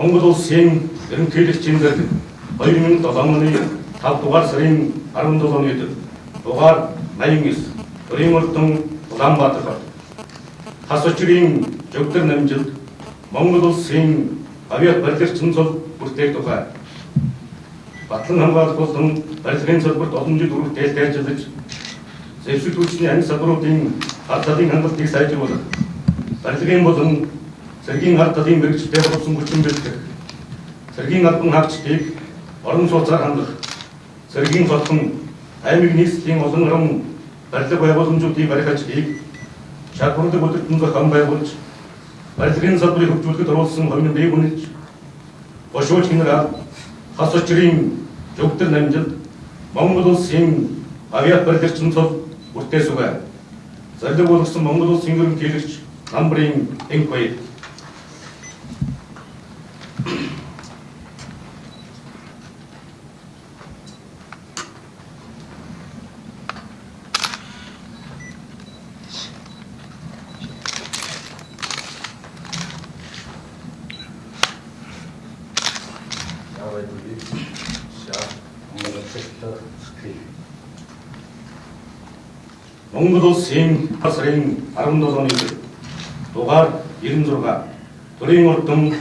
Монгол улсын ерөнхийлөгчийн зэрэг 2007 оны 5 дугаар сарын 17-ны өдөр дугаар 89 төрийн ордон Улаанбаатар хот хас учрын жогдор намжилт Монгол улсын авиат барилгачин цол бүртээх тухай батлан хамгаалах болон барилгын салбарт олон жил үүрэгтэй ажиллаж зэвсэг түвшний анги салбаруудын ард талын хангалтыг сайжруулах, барилгын болон цэргийн ард талын мэргэжилтэй боловсон хүчин бэлтгэх, цэргийн албан хаагчдыг орон сууцаар хангах, цэргийн хотхон аймаг нийслэлийн олон орон барилга байгууламжуудыг барих ажлыг чадварлаг удирдан зохион байгуулж, барилгын салбарыг хөгжүүлэхэд оруулсан хувь нэмрийг үнэлж, Бошууч генерал хас учрын жогдор намжилт Монгол улсын авиат барилгачин цол бүртээсүгэ. Зорилго болгосон Монгол улсын ерөнхийлөгч Намбрын Энхбаяр. Now I believe Монгол улсын сарын 17-ны өдөр дугаар 96 төрийн ордон